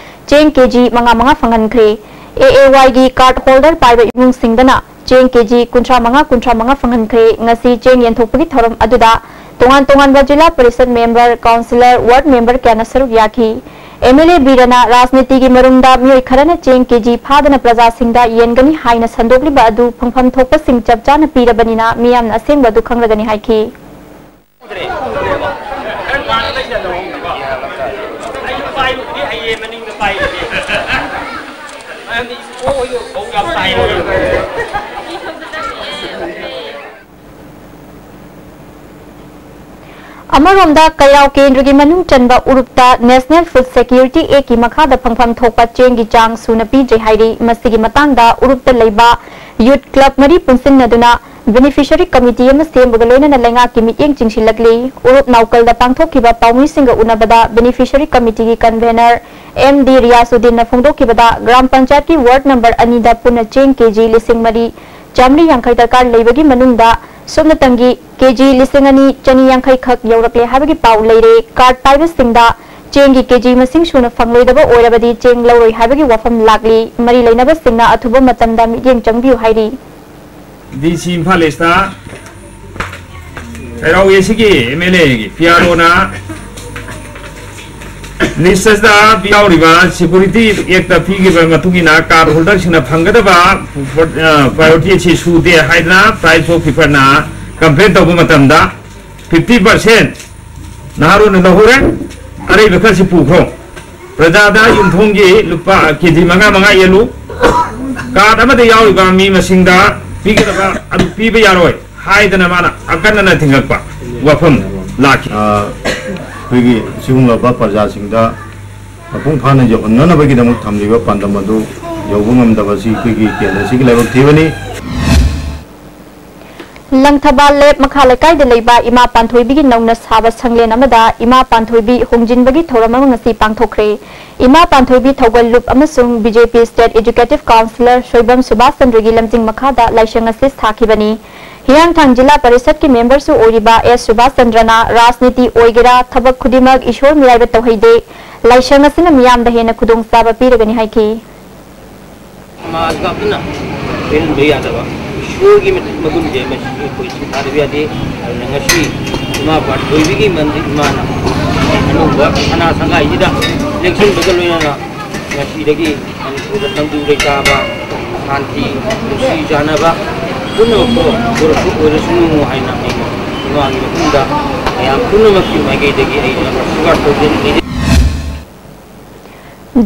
ꯆꯦꯡ ꯀꯦꯖꯤ ꯃꯉꯥ ꯃꯉꯥ ꯐꯪꯍꯟꯈ꯭ꯔꯦ꯫ ꯑꯦ ꯑꯦ ꯋꯥꯏꯒꯤ ꯀꯥꯔꯗ ꯍꯣꯜꯗꯔ ꯄꯥꯏꯕ ꯏꯃꯨꯡꯁꯤꯡꯗꯅ ꯆꯦꯡ ꯀꯦꯖꯤ ꯀꯨꯟꯊ꯭ꯔꯥ ꯃꯉꯥ ꯀꯨꯟꯊ꯭ꯔꯥ ꯃꯉꯥ ꯐꯪꯍꯟꯈ꯭ꯔꯦ꯫ ꯉꯁꯤ ꯆꯦꯡ ꯌꯦꯟꯊꯣꯛꯄꯒꯤ ꯊꯧꯔꯝ ꯑꯗꯨꯗ ꯇꯣꯉꯥꯟ ꯇꯣꯉꯥꯟꯕ ꯖꯤꯂꯥ ꯄꯔꯤꯁꯗ ꯃꯦꯝꯕꯔ, ꯀꯥꯎꯟꯁꯤꯂꯔ, ꯋꯥꯔꯗ ꯃꯦꯝꯕꯔ ꯀꯌꯥꯅ ꯁꯔꯨꯛ ꯌꯥꯈꯤ꯫ ꯑꯦꯝ ꯑꯦꯜ ꯑꯦ ꯕꯤꯔꯅ ꯔꯥꯖꯅꯤꯇꯤꯒꯤ ꯃꯔꯨꯝꯗ ꯃꯤꯑꯣꯏ ꯈꯔꯅ ꯆꯦꯡ ꯀꯦꯖꯤ ꯐꯥꯗꯅ ꯄ꯭ꯔꯖꯥꯁꯤꯡꯗ ꯌꯦꯟꯒꯅꯤ ꯍꯥꯏꯅ ꯁꯟꯗꯣꯛꯂꯤꯕ ꯑꯗꯨ ꯐꯪꯐꯝ ꯊꯣꯛꯄꯁꯤꯡ ꯆꯞ ꯆꯥꯅ ꯄꯤꯔꯕꯅꯤꯅ ꯃꯤꯌꯥꯝꯅ ꯑꯁꯦꯡꯕ ꯑꯗꯨ ꯈꯪꯂꯒꯅꯤ ꯍꯥꯏꯈꯤ꯫ ꯑꯃꯔꯣꯝꯗ, ꯀꯩꯔꯥꯎ ꯀꯦꯟꯗ꯭ꯔꯒꯤ ꯃꯅꯨꯡ ꯆꯟꯕ ꯎꯔꯨꯞꯇ National Food Security Act ꯀꯤ ꯃꯈꯥꯗ ꯐꯪꯐꯝ ꯊꯣꯛꯄ ꯆꯦꯡꯒꯤ ꯆꯥꯡ ꯁꯨꯅ ꯄꯤꯗ꯭ꯔꯦ ꯍꯥꯏꯔꯤ꯫ ꯃꯁꯤꯒꯤ ꯃꯇꯥꯡꯗ ꯎꯔꯨꯞꯇ ꯂꯩꯕ ꯌꯨꯊ ꯀ꯭ꯂꯕ ꯃꯔꯤ ꯄꯨꯟꯁꯤꯟꯅꯗꯨꯅ ꯕꯦꯅꯤꯐꯤꯁꯔꯤ ꯀꯃꯤꯇꯤ ꯑꯃ ꯁꯦꯝꯕꯒ ꯂꯣꯏꯅꯅ ꯂꯩꯉꯥꯛꯀꯤ ꯃꯤꯠꯌꯦꯡ ꯆꯤꯡꯁꯤꯜꯂꯛꯂꯤ꯫ ꯎꯔꯨꯞ ꯅꯥꯎꯀꯜꯗ ꯄꯥꯡꯊꯣꯛꯈꯤꯕ ꯄꯥꯎꯃꯤꯁꯤꯡꯒ ꯎꯅꯕꯗ ꯕꯦꯅꯤꯐꯤꯁꯔꯤ ꯀꯃꯤꯇꯤꯒꯤ ꯀꯟꯚꯦꯅꯔ ꯑꯦꯝ ꯗꯤ ꯔꯤꯌꯥꯁꯨꯗꯤꯟꯅ ꯐꯣꯡꯗꯣꯛꯈꯤꯕꯗ, ꯒ꯭ꯔꯥꯝ ꯄꯟꯆꯥꯌꯠꯀꯤ ꯋꯥꯔꯗ ꯅꯝꯕꯔ ꯑꯅꯤꯗ ꯄꯨꯟꯅ ꯆꯦꯡ ꯀꯦꯖꯤ ꯂꯤꯁꯤꯡ ꯃꯔꯤ ꯆꯥꯃꯔꯤ ꯌꯥꯡꯈꯩ ꯗꯔꯀꯥꯔ ꯂꯩꯕꯒꯤ ꯃꯅꯨꯡꯗ ꯁꯨꯞꯅꯇꯪꯒꯤ ꯀꯦꯖꯤ ꯂꯤꯁꯤꯡ ꯑꯅꯤ ꯆꯅꯤ ꯌꯥꯡꯈꯩ ꯈꯛ ꯌꯧꯔꯛꯂꯦ ꯍꯥꯏꯕꯒꯤ ꯄꯥꯎ ꯂꯩꯔꯦ꯫ ꯀꯥꯔꯗ ꯄꯥꯏꯕꯁꯤꯡꯗ ꯆꯦꯡꯒꯤ ꯀꯦꯖꯤ ꯃꯁꯤꯡ ꯁꯨꯅ ꯐꯪꯂꯣꯏꯗꯕ ꯑꯣꯏꯔꯕꯗꯤ ꯆꯦꯡ ꯂꯧꯔꯣꯏ ꯍꯥꯏꯕꯒꯤ ꯋꯥꯐꯝ ꯂꯥꯛꯂꯤ꯫ ꯃꯔꯤ ꯂꯩꯅꯕꯁꯤꯡꯅ ꯑꯊꯨꯕ ꯃꯇꯝꯗ ꯃꯤꯠꯌꯦꯡ ꯆꯪꯕꯤꯌꯨ ꯍꯥꯏꯔꯤ꯫ ꯗꯤ ꯁꯤ ꯏꯝꯐꯥꯜ ꯏꯁꯇ ꯂꯩꯔꯥꯎ ꯑꯦꯁꯤꯒꯤ ꯑꯦꯝ ꯑꯦꯜ ꯑꯦꯒꯤ ꯄꯤ ꯑꯥꯔ ꯑꯣꯅ ꯂꯤꯁ ꯑꯁꯤꯗ ꯌꯥꯎꯔꯤꯕ ꯁꯦꯀ꯭ꯌꯨꯔꯤꯇꯤ ꯑꯦꯛꯇ ꯄꯤꯈꯤꯕ ꯃꯇꯨꯡ ꯏꯟꯅ ꯀꯥꯔꯗ ꯍꯣꯜꯗꯔꯁꯤꯡꯅ ꯐꯪꯒꯗꯕ ꯄ꯭ꯔꯥꯏꯌꯣꯔꯤꯇꯤ ꯑꯁꯤ ꯁꯨꯗꯦ ꯍꯥꯏꯗꯅ ꯇ꯭ꯔꯥꯏꯕꯁ ꯑꯣꯐ ꯄꯤꯄꯜꯅ ꯀꯝꯄ꯭ꯂꯦꯟ ꯇꯧꯕ ꯃꯇꯝꯗ ꯐꯤꯐꯇꯤ ꯄꯥꯔꯁꯦꯟ ꯅꯍꯥꯔꯣꯟꯅ ꯂꯧꯍꯧꯔꯦ, ꯑꯔꯩꯕ ꯈꯔꯁꯤ ꯄꯨꯈ꯭ꯔꯣ꯫ ꯄ꯭ꯔꯖꯥꯗ ꯌꯨꯝꯊꯣꯡꯒꯤ ꯂꯨꯄꯥ ꯀꯦꯖꯤ ꯃꯉꯥ ꯃꯉꯥ ꯌꯦꯜꯂꯨ, ꯀꯥꯔꯗ ꯑꯃꯗ ꯌꯥꯎꯔꯤꯕ ꯃꯤ ꯃꯁꯤꯡꯗ ꯄꯤꯒꯗꯕ ꯑꯗꯨ ꯄꯤꯕ ꯌꯥꯔꯣꯏ ꯍꯥꯏꯗꯅ ꯃꯥꯅ ꯑꯀꯟꯅꯅ ꯊꯤꯡꯒꯠꯄ ꯋꯥꯐꯝ ꯂꯥꯛꯈꯤ꯫ ꯑ, ꯑꯩꯈꯣꯏꯒꯤ ꯁꯤꯒꯨꯝꯂꯕ ꯄ꯭ꯔꯖꯥꯁꯤꯡꯗ ꯃꯄꯨꯡ ꯐꯥꯅ ꯌꯧꯍꯟꯅꯅꯕꯒꯤꯗꯃꯛ ꯊꯝꯂꯤꯕ ꯄꯥꯟꯗꯝ ꯑꯗꯨ ꯌꯧꯕ ꯉꯝꯗꯕ ꯑꯁꯤ ꯑꯩꯈꯣꯏꯒꯤ ꯀꯦꯟꯗ꯭ꯔꯁꯤꯒꯤ ꯂꯥꯏꯕꯛ ꯊꯤꯕꯅꯤ꯫ ꯂꯪꯊꯕꯥꯜ ꯂꯦꯞ ꯃꯈꯥ ꯂꯩꯀꯥꯏꯗ ꯂꯩꯕ ꯏꯃꯥ ꯄꯥꯟꯊꯣꯏꯕꯤꯒꯤ ꯅꯧꯅ ꯁꯥꯕ ꯁꯪꯂꯦꯟ ꯑꯃꯗ ꯏꯃꯥ ꯄꯥꯟꯊꯣꯏꯕꯤ ꯍꯣꯡꯖꯤꯟꯕꯒꯤ ꯊꯧꯔꯝ ꯑꯃ ꯉꯁꯤ ꯄꯥꯡꯊꯣꯛꯈ꯭ꯔꯦ꯫ ꯏꯃꯥ ꯄꯥꯟꯊꯣꯏꯕꯤ ꯊꯧꯒꯜ ꯂꯨꯞ ꯑꯃꯁꯨꯡ B J P state executive councillor Soibam ꯁꯨꯕꯥꯁ ꯆꯟꯗ꯭ꯔꯒꯤ ꯂꯝꯖꯤꯡ ꯃꯈꯥꯗ ꯂꯥꯏꯁꯪ ꯑꯁꯤ ꯁꯥꯈꯤꯕꯅꯤ꯫ ꯍꯤꯌꯥꯡꯊꯥꯡ ꯖꯤꯂꯥ ꯄꯔꯤꯁꯠꯀꯤ ꯃꯦꯝꯕꯔꯁꯨ ꯑꯣꯏꯔꯤꯕ ꯑꯦꯁ ꯁꯨꯕꯥꯁ ꯆꯟꯗ꯭ꯔꯅ ꯔꯥꯖꯅꯤꯇꯤ ꯑꯣꯏꯒꯦꯔꯥ ꯊꯕꯛ ꯈꯨꯗꯤꯡꯃꯛ ꯏꯁꯣꯔ ꯃꯤꯔꯥꯏꯕ ꯇꯧꯍꯩꯗꯦ, ꯂꯥꯏꯁꯪ ꯑꯁꯤꯅ ꯃꯤꯌꯥꯝꯗ ꯍꯦꯟꯅ ꯈꯨꯗꯣꯡꯆꯥꯕ ꯄꯤꯔꯒꯅꯤ ꯍꯥꯏꯈꯤ꯫ ꯁꯃꯥꯖꯒ ꯑꯃꯅ ꯄꯦꯟꯍꯟꯕ ꯌꯥꯗꯕ ꯏꯁꯣꯔꯒꯤ ꯃꯇꯤꯛ ꯃꯒꯨꯟꯁꯦ ꯃꯁꯤ ꯑꯩꯈꯣꯏ ꯁꯤꯊꯥꯗꯕ ꯌꯥꯗꯦ꯫ ꯑꯗꯨꯅ ꯉꯁꯤ ꯏꯃꯥ ꯄꯥꯟꯊꯣꯏꯕꯤꯒꯤ ꯃꯟꯗꯤꯔ ꯏꯃꯥꯅ ꯑꯅꯧꯕ ꯁꯅꯥ ꯁꯪꯒꯥꯏꯁꯤꯗ ꯂꯦꯡꯁꯤꯟꯕꯒ ꯂꯣꯏꯅꯅ ꯉꯁꯤꯗꯒꯤ ꯃꯅꯤꯄꯨꯔꯗ ꯇꯪꯗꯨ ꯂꯩꯇꯥꯕ, ꯁꯥꯟꯇꯤ, ꯅꯨꯡꯁꯤ ꯆꯥꯟꯅꯕ ꯄꯨꯝꯅꯃꯛꯄꯨ ꯄꯨꯔꯛꯄ ꯑꯣꯏꯔꯁꯅꯨ ꯍꯥꯏꯅ ꯑꯩꯅ ꯏꯃꯥꯒꯤ ꯃꯐꯝꯗ ꯃꯌꯥꯝ ꯄꯨꯝꯅꯃꯛꯀꯤ ꯃꯥꯏꯀꯩꯗꯒꯤ ꯑꯩꯅ ꯑꯥꯁꯤꯔꯕꯥꯗ ꯇꯧꯖꯔꯤ꯫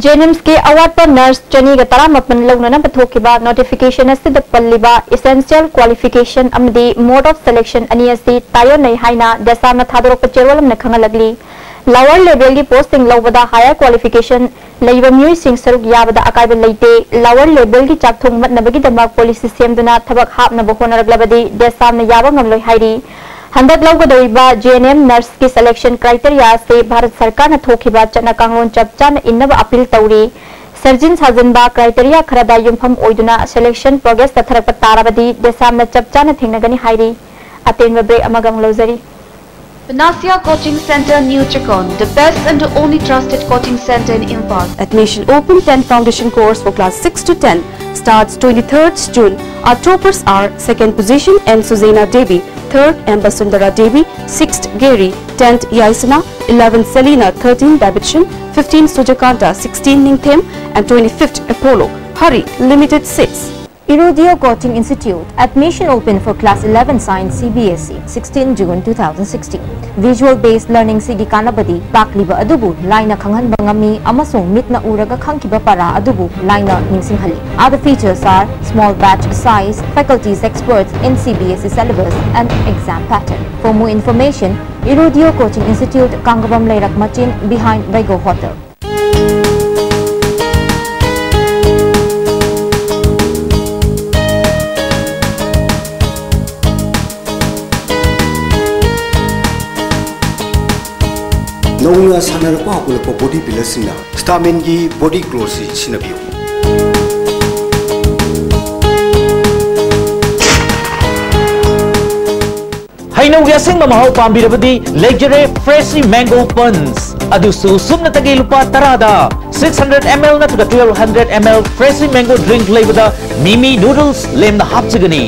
ꯖꯦꯅꯤꯝꯁꯀꯤ ꯑꯋꯥꯠꯄ ꯅꯔꯁ ꯆꯅꯤꯒ ꯇꯔꯥꯃꯥꯄꯟ ꯂꯧꯅꯅꯕ ꯊꯣꯛꯈꯤꯕ ꯅꯣꯇꯤꯐꯤꯀꯦꯁꯟ ꯑꯁꯤꯗ ꯄꯜꯂꯤꯕ essential qualification ꯑꯃꯗꯤ mode of selection ꯑꯅꯤ ꯑꯁꯤ ꯇꯥꯏꯑꯣꯟꯅꯩ ꯍꯥꯏꯅ ꯗꯦꯁꯥꯝꯅ ꯊꯥꯗꯣꯔꯛꯄ ꯆꯦꯔꯣꯜ ꯑꯃꯅ ꯈꯪꯍꯜꯂꯛꯂꯤ꯫ Lower levelꯒꯤ posting ꯂꯧꯕꯗ higher qualification ꯂꯩꯕ ꯃꯤꯑꯣꯏꯁꯤꯡ ꯁꯔꯨꯛ ꯌꯥꯕꯗ ꯑꯀꯥꯏꯕ ꯂꯩꯇꯦ꯫ Lower levelꯒꯤ ꯆꯥꯛꯊꯣꯡ ꯃꯠꯅꯕꯒꯤꯗꯃꯛ policy ꯁꯦꯝꯗꯨꯅ ꯊꯕꯛ ꯍꯥꯞꯅꯕ ꯍꯣꯠꯅꯔꯛꯂꯕꯗꯤ ꯗꯦꯁꯥꯝꯅ ꯌꯥꯕ ꯉꯝꯂꯣꯏ ꯍꯥꯏꯔꯤ꯫ ꯍꯟꯗꯛ ꯂꯧꯒꯗꯧꯔꯤꯕ J N M nurseꯀꯤ selection criteria ꯑꯁꯤ ꯚꯥꯔꯠ ꯁꯔꯀꯥꯔꯅ ꯊꯣꯛꯈꯤꯕ ꯆꯠꯅ ꯀꯥꯡꯂꯣꯟ ꯆꯞ ꯆꯥꯅ ꯏꯟꯅꯕ appeal ꯇꯧꯔꯤ꯫ ꯁꯔꯖꯤꯟ ꯁꯥꯖꯤꯟꯕ criteria ꯈꯔꯗ ꯌꯨꯝꯐꯝ ꯑꯣꯏꯗꯨꯅ selection process ꯆꯠꯊꯔꯛꯄ ꯇꯥꯔꯕꯗꯤ ꯗꯦꯁꯥꯝꯅ ꯆꯞ ꯆꯥꯅ ꯊꯦꯡꯅꯒꯅꯤ ꯍꯥꯏꯔꯤ꯫ ꯑꯇꯦꯟꯕ break ꯑꯃꯒ ꯑꯃꯨꯛ ꯂꯧꯖꯔꯤ꯫ Panacea Coaching Center, New Chakon, the best and the only trusted coaching center in Imphal. Admission open. Ten foundation course for class six to ten starts twenty-third June. Our toppers are: second position, N Suzena Devi; third, M Basundara Devi; sixth, Gary; tenth, Yaisana; eleventh, Selina; thirteen, Babitchin; fifteen, Sujakanta; sixteen, Ningthem; and twenty-fifth, Apollo. Hurry, limited seats. Irudio Coaching Institute. Admission open for class eleven science C B S E, sixteen June two thousand sixteen. Visual based learning ꯁꯤꯒꯤ ꯀꯥꯟꯅꯕꯗꯤ ꯇꯥꯛꯂꯤꯕ ꯑꯗꯨꯕꯨ ꯂꯥꯏꯅ ꯈꯪꯍꯟꯕ ꯉꯝꯃꯤ ꯑꯃꯁꯨꯡ ꯃꯤꯠꯅ ꯎꯔꯒ ꯈꯪꯈꯤꯕ ꯄꯔꯥ ꯑꯗꯨꯕꯨ ꯂꯥꯏꯅ ꯅꯤꯡꯁꯤꯡꯍꯜꯂꯤ꯫ Other features are small batch size, faculties experts in C B S E syllabus and exam pattern. For more information, Irudio Coaching Institute, Kangabam Leirak Machin, behind Vaigo Hotel. ꯅꯧꯅ ꯁꯥꯟꯅꯔꯛꯄ ꯍꯧꯒꯠꯂꯛꯄ ꯕꯣꯗꯤ ꯕꯤꯜꯗꯔꯁꯤꯡꯅ ꯁ꯭ꯇꯥꯃꯤꯟꯒꯤ ꯕꯣꯗꯤ ꯒ꯭ꯂꯣꯁꯤ ꯁꯤꯖꯤꯟꯅꯕꯤꯌꯨ꯫ ꯍꯩꯅꯧꯒꯤ ꯑꯁꯦꯡꯕ ꯃꯍꯥꯎ ꯄꯥꯝꯕꯤꯔꯕꯗꯤ ꯂꯩꯖꯔꯦ ꯐ꯭ꯔꯦꯁꯤ mango ꯄꯟꯁ, ꯑꯗꯨꯁꯨ ꯁꯨꯞꯅꯇꯒꯤ ꯂꯨꯄꯥ ꯇꯔꯥꯗ꯫ Six hundred M L ꯅꯠꯇ꯭ꯔꯒ twelve hundred M L fresh mango drink ꯂꯩꯕꯗ ꯃꯤꯃꯤ ꯅꯨꯗꯜꯁ ꯂꯦꯝꯅ ꯍꯥꯞꯆꯒꯅꯤ꯫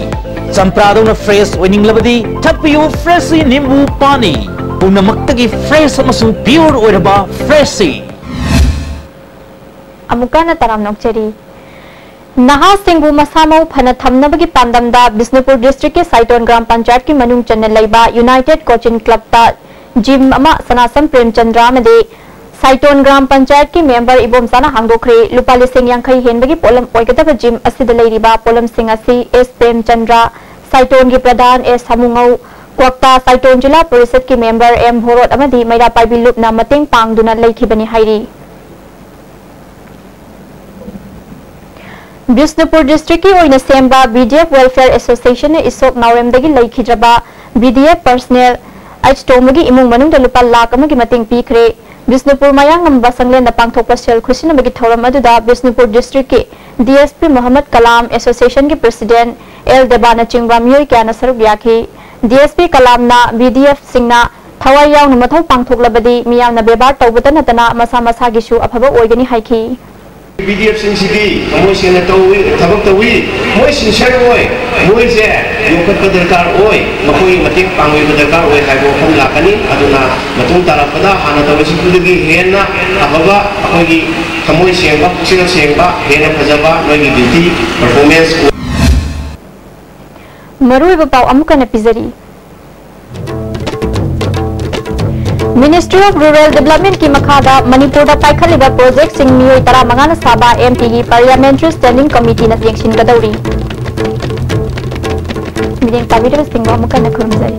ꯆꯝꯄ꯭ꯔꯥꯗꯧꯅ ꯐ꯭ꯔꯦꯁ ꯑꯣꯏꯅꯤꯡꯂꯕꯗꯤ ꯊꯛꯄꯤꯌꯨ ꯐ꯭ꯔꯦꯁꯤ ꯅꯤꯝꯕꯨ ꯄꯥꯅꯤ꯫ ꯄꯨꯝꯅꯃꯛꯇꯒꯤ ꯐ꯭ꯔꯦꯁ ꯑꯃꯁꯨꯡ ꯄ꯭ꯌꯨꯔ ꯑꯣꯏꯔꯕ ꯐ꯭ꯔꯦꯁꯤ꯫ ꯑꯃꯨꯛꯀ ꯍꯟꯅ ꯇꯔꯥꯝꯅ ꯑꯣꯛꯆꯔꯤ꯫ ꯅꯍꯥꯁꯤꯡꯕꯨ ꯃꯁꯥ ꯃꯎ ꯐꯅ ꯊꯝꯅꯕꯒꯤ ꯄꯥꯟꯗꯝꯗ ꯕꯤꯁꯅꯨꯄꯨꯔ ꯗꯤꯁꯇ꯭ꯔꯤꯛꯀꯤ ꯁꯥꯏꯇꯣꯟ ꯒ꯭ꯔꯥꯝ ꯄꯟꯆꯥꯌꯠꯀꯤ ꯃꯅꯨꯡ ꯆꯟꯅ ꯂꯩꯕ ꯌꯨꯅꯥꯏꯇꯦꯗ ꯀꯣꯆꯤꯡ ꯀ꯭ꯂꯕꯇ ꯖꯤꯝ ꯑꯃ ꯁꯅꯥꯁꯝ ꯄ꯭ꯔꯦꯝꯆꯟꯗ꯭ꯔ ꯑꯃꯗꯤ ꯁꯥꯏꯇꯣꯟ ꯒ꯭ꯔꯥꯝ ꯄꯟꯆꯥꯌꯠꯀꯤ ꯃꯦꯝꯕꯔ ꯏꯕꯣꯝꯆꯥꯅ ꯍꯥꯡꯗꯣꯛꯈ꯭ꯔꯦ꯫ ꯂꯨꯄꯥ ꯂꯤꯁꯤꯡ ꯌꯥꯡꯈꯩ ꯍꯦꯟꯕꯒꯤ ꯄꯣꯠꯂꯝ ꯑꯣꯏꯒꯗꯕ ꯖꯤꯝ ꯑꯁꯤꯗ ꯂꯩꯔꯤꯕ ꯄꯣꯠꯂꯝꯁꯤꯡ ꯑꯁꯤ ꯑꯦꯁ ꯄ꯭ꯔꯦꯝꯆꯟꯗ꯭ꯔ, ꯁꯥꯏꯇꯣꯟꯒꯤ ꯄ꯭ꯔꯙꯥꯟ ꯑꯦꯁ ꯁꯥꯃꯨꯉꯧ, ꯀ꯭ꯋꯥꯛꯇꯥ ꯁꯥꯏꯇꯣꯟ ꯖꯤꯂꯥ ꯄꯔꯤꯁꯠꯀꯤ ꯃꯦꯝꯕꯔ ꯑꯦꯝ ꯚꯣꯔꯣꯠ ꯑꯃꯗꯤ ꯃꯩꯔꯥ ꯄꯥꯏꯕꯤ ꯂꯨꯞꯅ ꯃꯇꯦꯡ ꯄꯥꯡꯗꯨꯅ ꯂꯩꯈꯤꯕꯅꯤ ꯍꯥꯏꯔꯤ꯫ ꯕꯤꯁꯅꯨꯄꯨꯔ ꯗꯤꯁꯇ꯭ꯔꯤꯛꯀꯤ ꯑꯣꯏꯅ ꯁꯦꯝꯕ B D F Welfare Association ꯅ ꯏꯁꯣꯛ ꯅꯥꯎꯔꯦꯝꯗꯒꯤ ꯂꯩꯈꯤꯗ꯭ꯔꯕ B D F personnel H ꯇꯣꯝꯕꯒꯤ ꯏꯃꯨꯡ ꯃꯅꯨꯡꯗ ꯂꯨꯄꯥ ꯂꯥꯈ ꯑꯃꯒꯤ ꯃꯇꯦꯡ ꯄꯤꯈ꯭ꯔꯦ꯫ ꯕꯤꯁꯅꯨꯄꯨꯔ ꯃꯌꯥꯡꯂꯝꯕ ꯁꯪꯂꯦꯟꯗ ꯄꯥꯡꯊꯣꯛꯄ ꯁꯦꯜ ꯈꯨꯠꯁꯤꯟꯅꯕꯒꯤ ꯊꯧꯔꯝ ꯑꯗꯨꯗ ꯕꯤꯁꯅꯨꯄꯨꯔ ꯗꯤꯁꯇ꯭ꯔꯤꯛꯀꯤ D S P Mohammad Kalam, Association ꯒꯤ President L ꯗꯦꯕꯥꯅꯆꯤꯡꯕ ꯃꯤꯑꯣꯏ ꯀꯌꯥꯅ ꯁꯔꯨꯛ ꯌꯥꯈꯤ꯫ D S P ꯀꯂꯥꯝꯅ B D F ꯁꯤꯡꯅ ꯊꯋꯥꯏ ꯌꯥꯎꯅ ꯃꯊꯧ ꯄꯥꯡꯊꯣꯛꯂꯕꯗꯤ ꯃꯤꯌꯥꯝꯅ ꯕꯦꯕꯥꯔ ꯇꯧꯕꯇ ꯅꯠꯇꯅ ꯃꯁꯥ ꯃꯁꯥꯒꯤꯁꯨ ꯑꯐꯕ ꯑꯣꯏꯒꯅꯤ ꯍꯥꯏꯈꯤ꯫ ꯄꯤ ꯗꯤ ꯑꯦꯐꯁꯤꯡꯁꯤꯗꯤ ꯊꯃꯣꯏ ꯁꯦꯡꯅ ꯇꯧꯏ, ꯊꯕꯛ ꯇꯧꯏ꯫ ꯃꯣꯏ ꯁꯤꯟꯁꯤꯌꯔ ꯑꯣꯏ, ꯃꯣꯏꯁꯦ ꯌꯣꯛꯈꯠꯄ ꯗꯔꯀꯥꯔ ꯑꯣꯏ, ꯃꯈꯣꯏꯒꯤ ꯃꯇꯦꯡ ꯄꯥꯡꯕꯤꯕ ꯗꯔꯀꯥꯔ ꯑꯣꯏ ꯍꯥꯏꯕ ꯋꯥꯐꯝ ꯂꯥꯛꯀꯅꯤ꯫ ꯑꯗꯨꯅ ꯃꯇꯨꯡ ꯇꯥꯔꯛꯄꯗ ꯍꯥꯟꯅ ꯇꯧꯔꯤꯁꯤꯡꯗꯨꯗꯒꯤ ꯍꯦꯟꯅ ꯑꯐꯕ, ꯑꯩꯈꯣꯏꯒꯤ ꯊꯃꯣꯏ ꯁꯦꯡꯕ, ꯄꯨꯛꯆꯦꯜ ꯁꯦꯡꯕ, ꯍꯦꯟꯅ ꯐꯖꯕ ꯅꯣꯏꯒꯤ ꯗ꯭ꯌꯨꯇꯤ ꯄꯔꯐꯣꯔꯃꯦꯟꯁ ꯃꯔꯨꯑꯣꯏꯕ ꯄꯥꯎ ꯑꯃꯨꯛ ꯍꯟꯅ ꯄꯤꯖꯔꯤ꯫ Ministry of Rural Development ꯀꯤ ꯃꯈꯥꯗ ꯃꯅꯤꯄꯨꯔꯗ ꯄꯥꯏꯈꯠꯂꯤꯕ ꯄ꯭ꯔꯣꯖꯦꯛꯁꯤꯡ ꯃꯤꯑꯣꯏ ꯇꯔꯥꯃꯉꯥꯅ ꯁꯥꯕ ꯑꯦꯝ ꯄꯤꯒꯤ Parliamentary Standing Committee ꯅ ꯌꯦꯡꯁꯤꯟꯒꯗꯧꯔꯤ꯫ ꯃꯤꯠꯌꯦꯡ ꯇꯥꯕꯤꯔꯤꯕꯁꯤꯡꯕꯨ ꯑꯃꯨꯛ ꯍꯟꯅ ꯈꯨꯔꯨꯝꯖꯔꯤ꯫